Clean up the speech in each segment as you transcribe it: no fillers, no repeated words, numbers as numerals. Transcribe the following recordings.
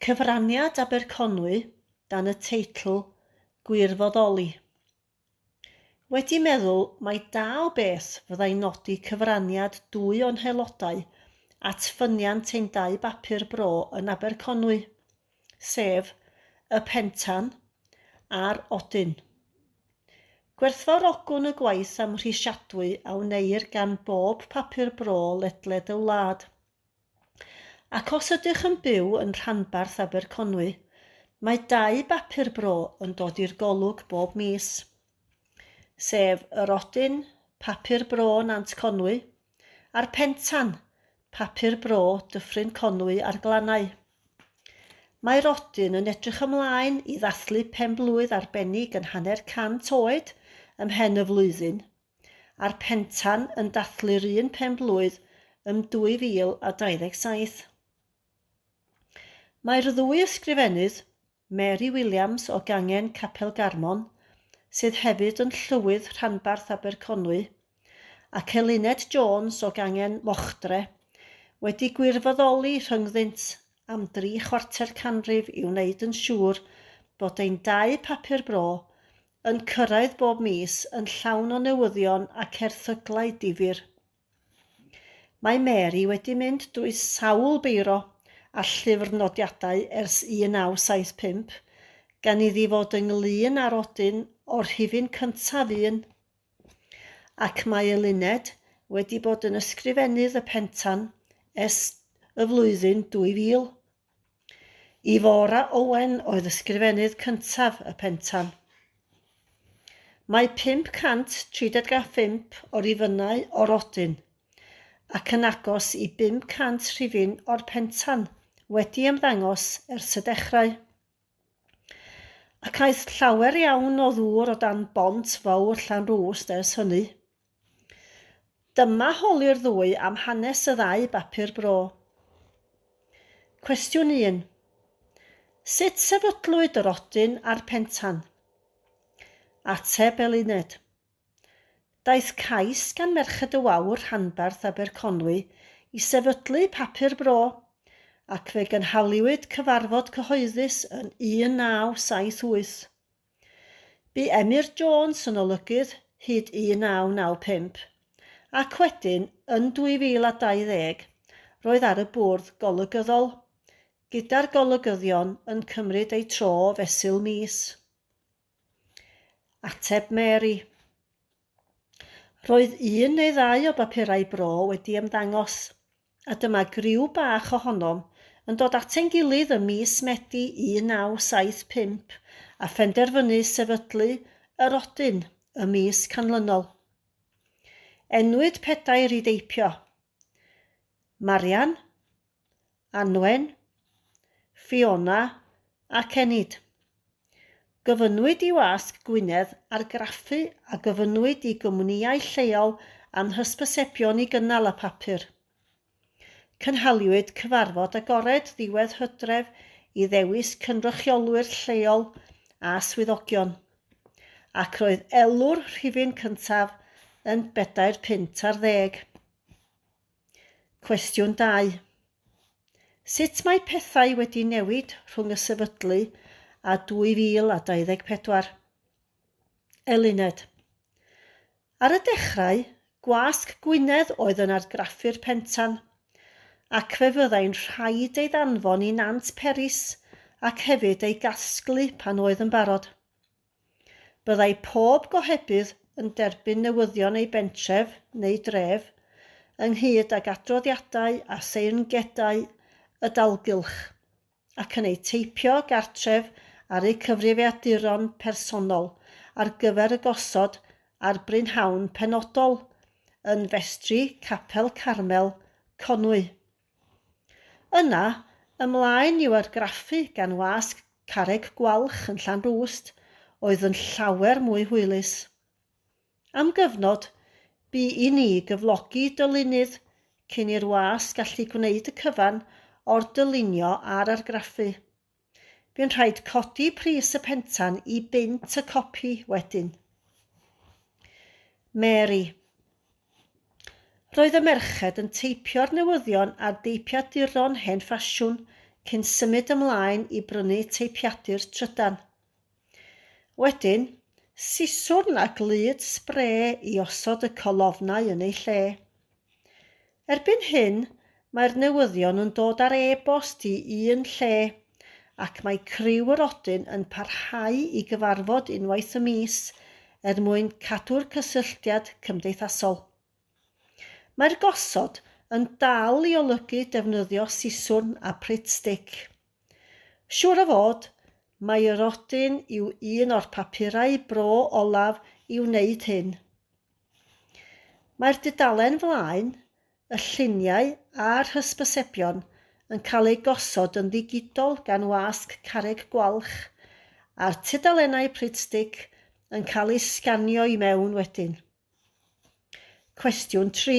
Cyfraniad Aberconwy dan y teitl Gwirfoddoli. Wedi meddwl mai da o beth fyddai nodi cyfraniad dwy o'n haelodau at ffyniant ein dau bapur bro yn Aberconwy, sef Y Pentan a'r Odyn. Gwerthfawrogwn y gwaith amhrisiadwy a wneir gan bob papur bro ledled y wlad. Ac os ydych yn byw yn rhanbarth Aberconwy, mae dau bapur bro yn dod i'r golwg bob mis, sef Yr Odyn, papur bro Nant Conwy, a'r Pentan, papur bro Dyffryn Conwy a'r Glannau. Mae'r Odyn yn edrych ymlaen i ddathlu pen-blwydd arbennig yn hanner 100 oed ymhen y flwyddyn, a'r Pentan yn dathlu'r un pen-blwydd ym 2027. Mae'r ddwy ysgrifennydd, Mary Williams o gangen Capel Garmon, sydd hefyd yn llywydd rhanbarth Aberconwy, ac Eluned Jones o gangen Mochdre, wedi gwirfoddoli rhyngddynt am dri chwarter canrif i wneud yn siŵr bod ein dau papur bro yn cyrraedd bob mis yn llawn o newyddion ac erthyglau difyr. Mae Mary wedi mynd drwy sawl beiro a llyfr nodiadau ers 1975, gan iddi fod ynglŷn â'r odyn o'r rhifyn cyntaf un. Ac mae Eluned wedi bod yn ysgrifennydd y Pentan ers y flwyddyn 2000. Ivora Owen oedd ysgrifennydd cyntaf y pentan. Mae 535 o rifynnau o'r odyn, ac yn agos i 500 rhifyn o'r pentan wedi ymddangos ers y dechrau. Ac aeth llawer iawn o ddŵr o dan bont fawr Llanrwst ers hynny. Dyma holi'r ddwy am hanes y ddau bapur bro. Cwestiwn 1. Sut sefydlwyd yr odyn a'r pentan? Ateb Eluned. Daeth cais gan Merched y Wawr rhanbarth Aberconwy i sefydlu papur bro, ac fe gynhaliwyd cyfarfod cyhoeddus yn 1978. Bu Emyr Jones yn olygydd hyd 1995, ac wedyn, yn 2020, roedd ar y bwrdd golygyddol, gyda'r golygyddion yn cymryd eu tro fesul mis. Ateb Mary. Roedd un neu ddau o bapurau bro wedi ymddangos, A dyma griw bach ohonom yn dod at ein gilydd ym mis Medi 1975 a phenderfynu sefydlu Yr Odyn y mis canlynol. Enwyd pedair i deipio. Marian, Anwen, Fiona ac Enid. Gofynnwyd i Wasg Gwynedd argraffu a gofynnwyd i gwmnïau lleol am hysbysebion i gynnal y papur. Cynhaliwyd cyfarfod agored ddiwedd Hydref i ddewis cynrychiolwyr lleol a swyddogion, ac roedd elw'r rhifyn cyntaf yn bedair punt ar ddeg. Cwestiwn 2. Sut mae pethau wedi newid rhwng y sefydlu a 2024? Eluned. Ar y dechrau, Gwasg Gwynedd oedd yn argraffu'r pentan, ac fe fyddai'n rhaid ei ddanfon i Nant Peris ac hefyd ei gasglu pan oedd yn barod. Byddai pob gohebydd yn derbyn newyddion ei bentref neu dref, ynghyd ag adroddiadau a theyrngedau y dalgylch, ac yn eu teipio gartref ar eu cyfrifiaduron personol ar gyfer y gosod ar brynhawn penodol yn festri Capel Carmel, Conwy. Yna, ymlaen i'w argraffu gan wasg Carreg Gwalch yn Llanrwst, oedd yn llawer mwy hwylus. Am gyfnod, bu i ni gyflogi dylunydd cyn i'r wasg allu gwneud y cyfan o'r dylunio a'r argraffu. Bu'n rhaid codi pris y pentan i bunt y copi wedyn. Mary. Roedd y merched yn teipio'r newyddion ar deipiaduron hen ffasiwn cyn symud ymlaen i brynu teipiadur trydan. Wedyn, siswrn a glud sbre i osod y colofnau yn eu lle. Erbyn hyn, mae'r newyddion yn dod ar e-bost i un lle, ac mae criw yr Odyn yn parhau i gyfarfod unwaith y mis er mwyn cadw'r cysylltiad cymdeithasol. Mae'r gosod yn dal i olygu defnyddio siswrn a prit stick. Siŵr o fod, mai Yr Odyn yw un o'r papurau bro olaf i wneud hyn. Mae'r dudalen flaen, y lluniau a'r hysbysebion yn cael eu gosod yn ddigidol gan wasg Carreg Gwalch, a'r tudalennau prit stick yn cael eu sganio i mewn wedyn. Cwestiwn 3.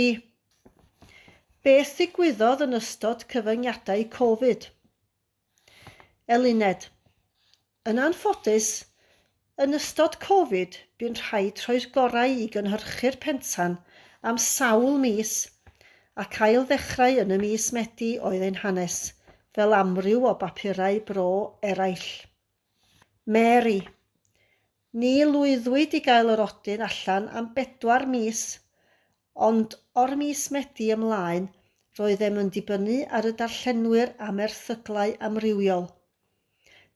Beth ddigwyddodd yn ystod cyfyngiadau Covid? Eluned. Yn anffodus, yn ystod Covid bu'n rhaid rhoi'r gorau i gynhyrchu'r pentan am sawl mis ac ail ddechrau yn y mis Medi oedd ein hanes, fel amryw o bapurau bro eraill. Mary. Ni lwyddwyd i gael yr odyn allan am bedwar mis, ond o'r mis Medi ymlaen roeddem yn dibynnu ar y darllenwyr am erthyglau amrywiol.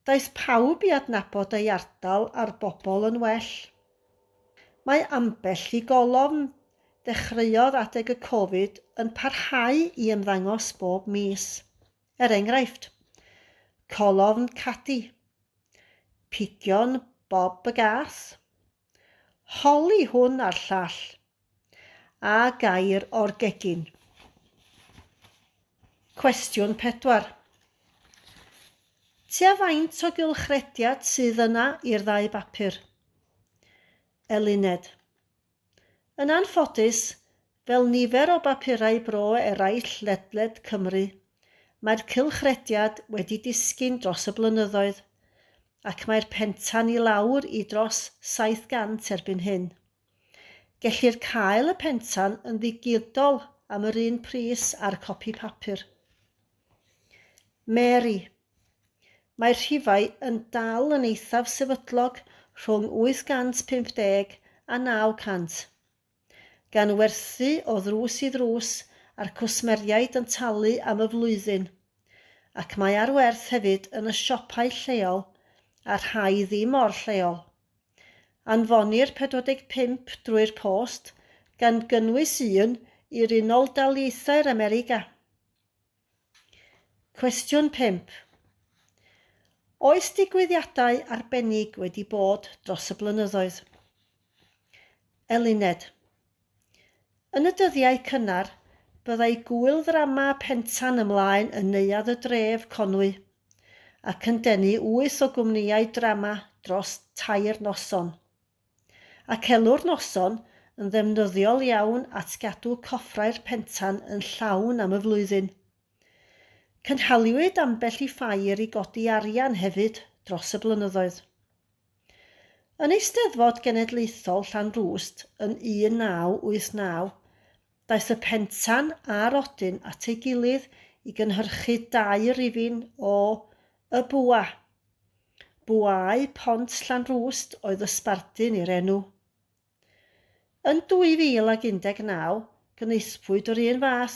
Daeth pawb i adnabod ei ardal a'r bobl yn well. Mae ambell i golofn ddechreuodd adeg y Covid yn parhau i ymddangos bob mis. Er enghraifft, colofn Cadi, pigion Bob y gath, holi hwn a'r llall, a gair o'r gegin. Cwestiwn 4. Tua faint o gylchrediad sydd yna i'r ddau bapur? Eluned. Yn anffodus, fel nifer o bapurau bro eraill ledled Cymru, mae'r cylchrediad wedi disgyn dros y blynyddoedd, ac mae'r pentan i lawr i dros 700 erbyn hyn. Gellir cael y pentan yn ddigidol am yr un pris â'r copi papur. Mary. Mae'r rhifau yn dal yn eithaf sefydlog rhwng 850 a 900, gan werthu o ddrws i ddrws a'r cwsmeriaid yn talu am y flwyddyn, ac mae ar werth hefyd yn y siopau lleol a rhai ddim mor lleol. Anfonir 45 drwy'r post, gan gynnwys un i'r Unol Daleithiau'r America. Cwestiwn 5. Oes digwyddiadau arbennig wedi bod dros y blynyddoedd? Eluned. Yn y dyddiau cynnar, byddai gŵyl ddrama Pentan ymlaen yn Neuadd y Dref, Conwy, ac yn denu wyth o gwmnïau drama dros tair noson. Ac elw'r noson yn ddefnyddiol iawn at gadw coffrau'r pentan yn llawn am y flwyddyn. Cynhaliwyd ambell i ffair i godi arian hefyd dros y blynyddoedd. Yn Eisteddfod Genedlaethol Llanrwst yn 1989, daeth y pentan a'r odyn at ei gilydd i gynhyrchu dau rifyn o Y Bwa. Bwâu Pont Llanrwst oedd y sbardun i'r enw. Yn 2019, gwnaethpwyd yr un fath,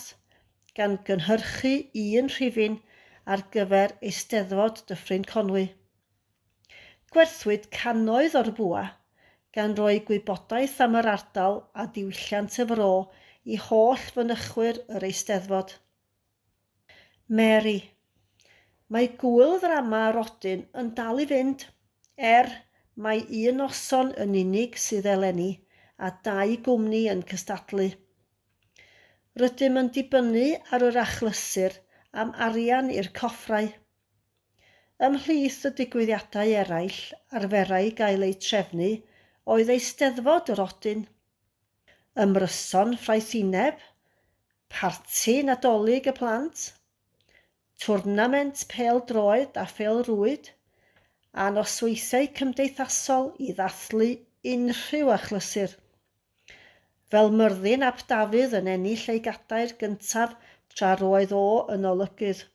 gan gynhyrchu un rhifyn ar gyfer Eisteddfod Dyffryn Conwy. Gwerthwyd cannoedd o'r bwa, gan roi gwybodaeth am yr ardal a diwylliant y fro i holl fynychwyr yr Eisteddfod. Mary. Mae gŵyl ddrama Rodin yn dal i fynd, er mai un noson yn unig sydd eleni a dau gwmni yn cystadlu. Rydym yn dibynnu ar yr achlysur am arian i'r coffrau. Ymhlith y digwyddiadau eraill arferai gael eu trefnu oedd Eisteddfod yr Odyn. Ymryson ffraethineb, parti Nadolig y plant, twrnament pêl-droed a phêl-rwyd, a nosweithiau cymdeithasol i ddathlu unrhyw achlysur. Fel Myrddin ap Dafydd yn ennill ei gadair gyntaf tra roedd o yn olygydd.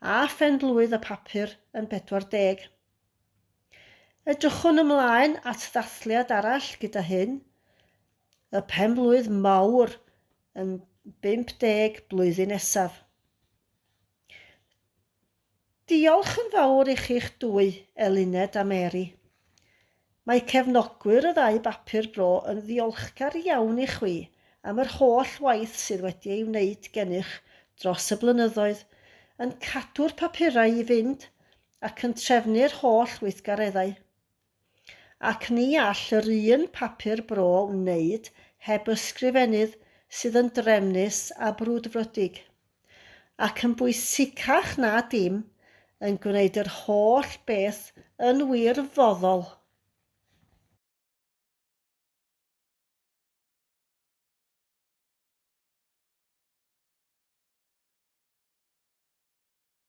a phen-blwydd y papur yn 40. Edrychwn ymlaen at ddathliad arall gyda hyn, y pen-blwydd mawr yn 50 blwyddyn nesaf. Diolch yn fawr i chi'ch dwy, Eluned a Mary. Mae cefnogwyr y ddau bapur bro yn ddiolchgar iawn i chwi am yr holl waith sydd wedi ei wneud gennych dros y blynyddoedd yn cadw'r papurau i fynd ac yn trefnu'r holl weithgareddau. Ac ni all yr un papur bro wneud heb ysgrifennydd sydd yn drefnus a brwdfrydig, ac yn bwysicach na dim, yn gwneud yr holl beth yn wirfoddol.